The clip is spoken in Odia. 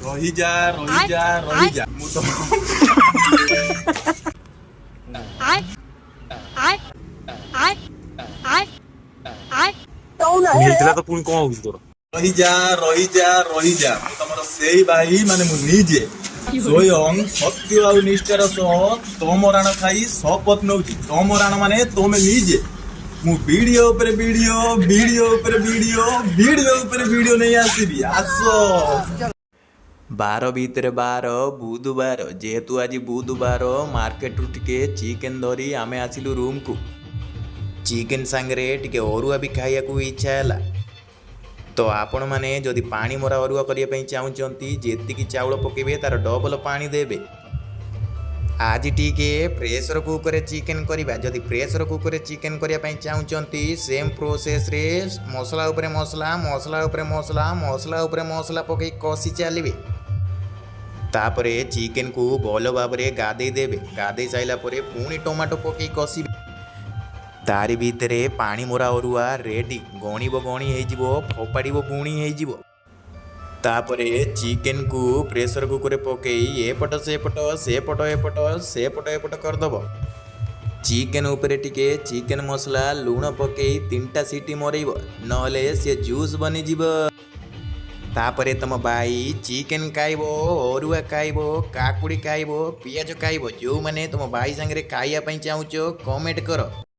ରହିଯା, ରହିଯା, ରହିଯା। ମୁଁ ତ I I I I ହେଇଥିଲା ତ, ପୁଣି କଣ ହଉଛି ତୋର? ରହିଯା, ରହିଯା, ରହିଯା। ମୁଁ ତମର ସେଇ ଭାଇ, ମାନେ ମୁଁ ନିଜେ ସ୍ୱୟଂ ସତ୍ୟ ଆଉ ନିଷ୍ଠାର ସହ ତମ ରାଣ ଖାଇ ଶପଥ ନଉଛି। ତମ ରାଣ ମାନେ ତମେ ନିଜେ। ମୁଁ ଭିଡିଓ ଉପରେ ଭିଡିଓ, ଭିଡିଓ ଉପରେ ଭିଡିଓ, ଭିଡିଓ ଉପରେ ଭିଡିଓ ନେଇ ଆସିବି। ଆସ। ବାର ଭିତରେ ବାର ବୁଧବାର। ଯେହେତୁ ଆଜି ବୁଧବାର, ମାର୍କେଟରୁ ଟିକେ ଚିକେନ୍ ଧରି ଆମେ ଆସିଲୁ ରୁମ୍କୁ। ଚିକେନ୍ ସାଙ୍ଗରେ ଟିକେ ଅରୁଆ ବି ଖାଇବାକୁ ଇଚ୍ଛା ହେଲା। ତ ଆପଣମାନେ ଯଦି ପାଣି ମରା ଅରୁଆ କରିବା ପାଇଁ ଚାହୁଁଛନ୍ତି, ଯେତିକି ଚାଉଳ ପକାଇବେ ତାର ଡବଲ ପାଣି ଦେବେ। ଆଜି ଟିକେ ପ୍ରେସର କୁକରରେ ଚିକେନ୍ କରିବା। ଯଦି ପ୍ରେସର କୁକରରେ ଚିକେନ୍ କରିବା ପାଇଁ ଚାହୁଁଛନ୍ତି, ସେମ୍ ପ୍ରୋସେସ୍ରେ ମସଲା ଉପରେ ମସଲା, ମସଲା ଉପରେ ମସଲା, ମସଲା ଉପରେ ମସଲା ପକାଇ କଷି ଚାଲିବେ। ତାପରେ ଚିକେନକୁ ଭଲ ଭାବରେ ଗାଧେଇ ଦେବେ। ଗାଧେଇ ସାରିଲା ପରେ ପୁଣି ଟମାଟୋ ପକାଇ କଷିବେ। ତାରି ଭିତରେ ପାଣି ମରା ଅରୁଆ ରେଡ଼ି। ଗଣିବ ଗଣି ହେଇଯିବ, ଫୋପାଡ଼ିବ ବୁଣି ହେଇଯିବ। ତାପରେ ଚିକେନକୁ ପ୍ରେସର କୁକରରେ ପକାଇ ଏପଟ ସେପଟ, ସେପଟ ଏପଟ, ସେପଟ ଏପଟ କରିଦେବ। ଚିକେନ ଉପରେ ଟିକେ ଚିକେନ ମସଲା, ଲୁଣ ପକାଇ ତିନିଟା ସିଟି ମରେଇବ, ନହେଲେ ସେ ଜୁସ୍ ବନିଯିବ। ତାପରେ ତମ ଭାଇ ଚିକେନ ଖାଇବ, ଅରୁଆ ଖାଇବ, କାକୁଡ଼ି ଖାଇବ, ପିଆଜ ଖାଇବ। ଯେଉଁମାନେ ତମ ଭାଇ ସାଙ୍ଗରେ ଖାଇବା ପାଇଁ ଚାହୁଁଛ, କମେଣ୍ଟ କର।